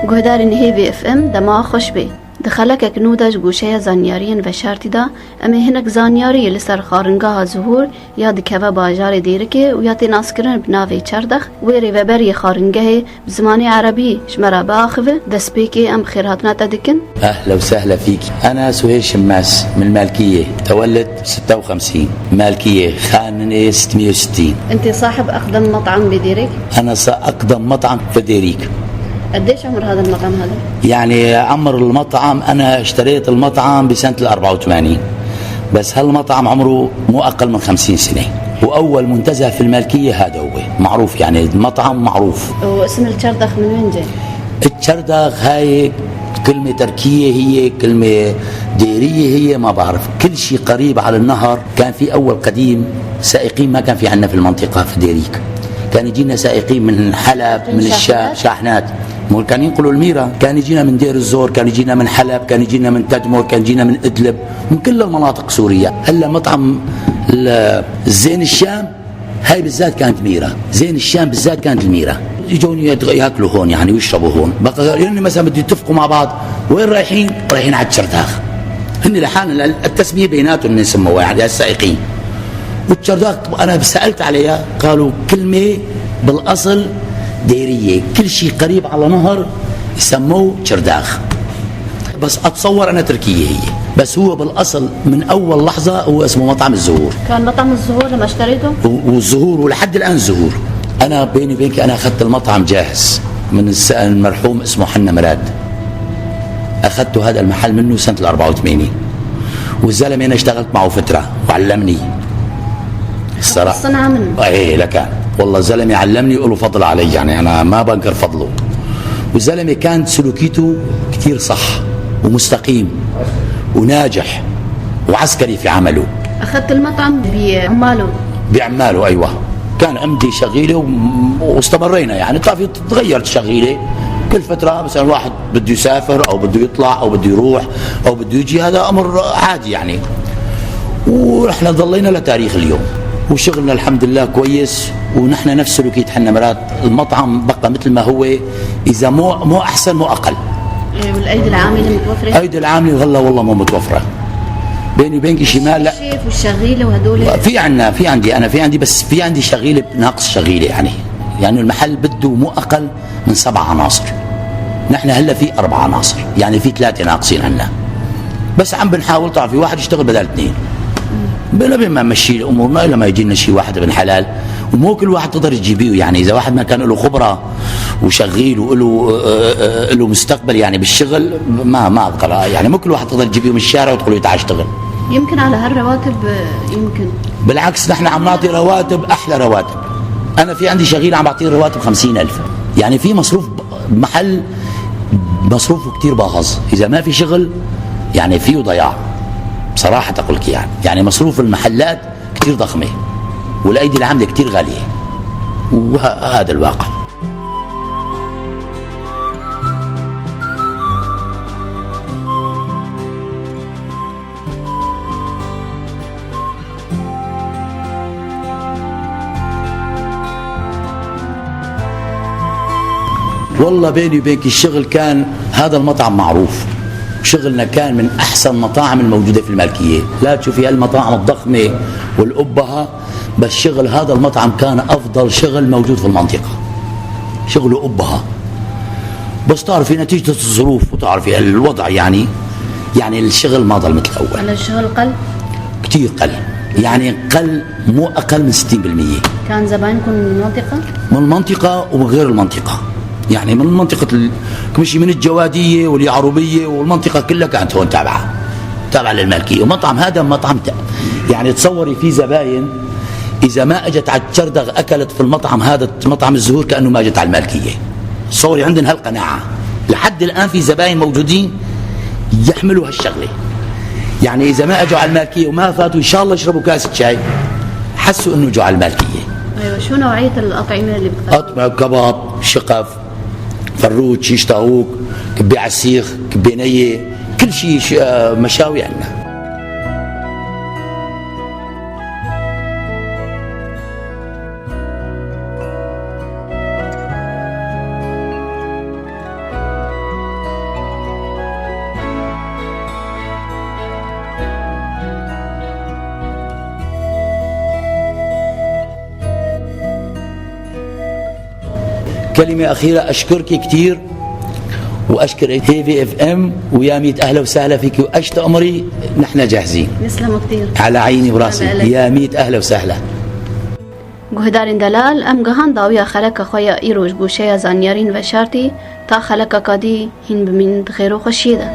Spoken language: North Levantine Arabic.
Guhdarên Hêvî FM dema xweş bê. Di xelekek nû de ji goşeya zanyariyên veşartî de em ê hinek zanyarî li ser xwaringeha Zihûr ya dikeve bajarê Dêrikê û ya tê naskirin bi navê Çerdex wê rêveberiyê xwaringehê bi zimanê erebî ji me re biaxive. Destpêkê em bi xêrhatina te dikin. أهلا وسهلا فيك. أنا سهيل شماس من المالكية، تولد 56، مالكية خانة 660. أنت صاحب أقدم مطعم بديريك؟ أنا أقدم مطعم في ديريك. قديش عمر هذا المطعم هذا؟ يعني عمر المطعم، أنا اشتريت المطعم بسنة ال 84، بس هالمطعم عمره مو أقل من 50 سنة، وأول منتزه في المالكية هذا هو معروف، يعني المطعم معروف. واسم الشردخ من وين جاي؟ الشردخ هاي كلمة تركية، هي كلمة ديرية، هي ما بعرف. كل شيء قريب على النهر. كان في أول قديم سائقين ما كان في عندنا في المنطقة في ديريك، كان يجينا سائقين من حلب، من الشام، شاحنات كان ينقلوا الميرة، كان يجينا من دير الزور، كان يجينا من حلب، كان يجينا من تدمر، كان يجينا من إدلب، من كل المناطق سوريا. هلا مطعم زين الشام هاي بالذات كانت ميرة، زين الشام بالذات كانت الميرة، يجون ياكلوا هون يعني ويشربوا هون. بقى يعني مثلا بده يتفقوا مع بعض وين رايحين؟ رايحين على الشرداخ. هن لحالهم التسمية بيناتهم يسموها يعني السائقين. والشرداخ انا سالت عليها قالوا كلمة بالاصل ديريه، كل شيء قريب على نهر يسموه شرداخ. بس اتصور انا تركيه هي، بس هو بالاصل من اول لحظة هو اسمه مطعم الزهور. كان مطعم الزهور لما اشتريته؟ والزهور ولحد الان زهور. انا بيني وبينك انا اخذت المطعم جاهز من المرحوم اسمه حنا مراد، اخذته هذا المحل منه سنة ال 84، والزلمه انا اشتغلت معه فترة وعلمني الصراحة الصنعة منه. ايه لك والله الزلمة علمني وله فضل علي، يعني انا ما بنكر فضله. والزلمه كان سلوكيته كثير صح ومستقيم وناجح وعسكري في عمله. اخذت المطعم بعماله؟ بعماله ايوه، كان عندي شغيله واستمرينا يعني. بتعرفي تغيرت الشغيله كل فترة، مثلا واحد بده يسافر او بده يطلع او بده يروح او بده يجي، هذا امر عادي يعني. ونحن ضلينا لتاريخ اليوم وشغلنا الحمد لله كويس، ونحن نفس سلوكية حنا مرات. المطعم بقى مثل ما هو، اذا مو احسن مو اقل. والايدي العاملة متوفرة؟ ايدي العاملة هلا والله مو متوفرة بيني وبينك. شمال لا، الشيف والشغيله وهدول في عندنا، في عندي انا، في عندي، بس في عندي شغيله ناقص شغيله يعني. يعني المحل بده مو اقل من 7 عناصر، نحن هلا في 4 عناصر، يعني في 3 ناقصين عندنا، بس عم بنحاول. تعرفي واحد يشتغل بدل 2 بلا ما نمشي الامور الا ما يجي لنا شيء واحد ابن حلال، ومو كل واحد تقدر تجيبيه يعني. اذا واحد ما كان له خبره وشغيل وله له مستقبل يعني بالشغل ما اقدر يعني، مو كل واحد تقدر تجيبيه من الشارع وتقول له تعال اشتغل. يمكن على هالرواتب يمكن. بالعكس نحن عم نعطي رواتب احلى رواتب. انا في عندي شغيل عم بعطيه رواتب 50,000، يعني في مصروف محل مصروفه كثير باهظ، اذا ما في شغل يعني فيه ضياع بصراحة أقول لك يعني. يعني مصروف المحلات كثير ضخمة والأيدي العاملة كثير غالية، وهذا الواقع. والله بيني وبينك الشغل كان هذا المطعم معروف، شغلنا كان من أحسن مطاعم الموجودة في المالكية. لا تشوفي هالمطاعم الضخمة والأبهة، بس شغل هذا المطعم كان أفضل شغل موجود في المنطقة، شغله أبهة. بس تعرفي نتيجة الظروف وتعرفي الوضع يعني، يعني الشغل ما ضل مثل الأول. هلا الشغل قل؟ كثير قل، يعني قل مو أقل من 60%. كان زباينكم من المنطقة؟ من المنطقة ومن غير المنطقة، يعني من منطقة مشي من الجوادية واليعربية والمنطقة كلها كانت هون تابعة للمالكية. ومطعم هذا مطعم يعني تصوري في زباين إذا ما أجت على الشردغ أكلت في المطعم هذا مطعم الزهور كأنه ما أجت على المالكية. تصوري عندنا هالقناعة لحد الآن، في زباين موجودين يحملوا هالشغلة، يعني إذا ما أجوا على المالكية وما فاتوا إن شاء الله يشربوا كاسة شاي حسوا إنه جو على المالكية. أيوة. شو نوعية الأطعمة اللي بتقدمها؟ أطعمة كباب، شقف، فروج، شيش طاووق، كبي على السيخ، كبي نية، كل شيء مشاوي عندنا. كلمة أخيرة، أشكرك كثير وأشكر هيفي FM، ويا ميت أهلا وسهلا فيك، وأش تأمري نحن جاهزين. يسلموا كثير. على عيني وراسي. هلا. يا ميت أهلا وسهلا. Guhdarên delal, em gihan dawiya xeleka xwe ya îro ji goşeya zanyarîn veşartî. Ta xeleka kadî hîn bimînin di xêr û xweşiyê de.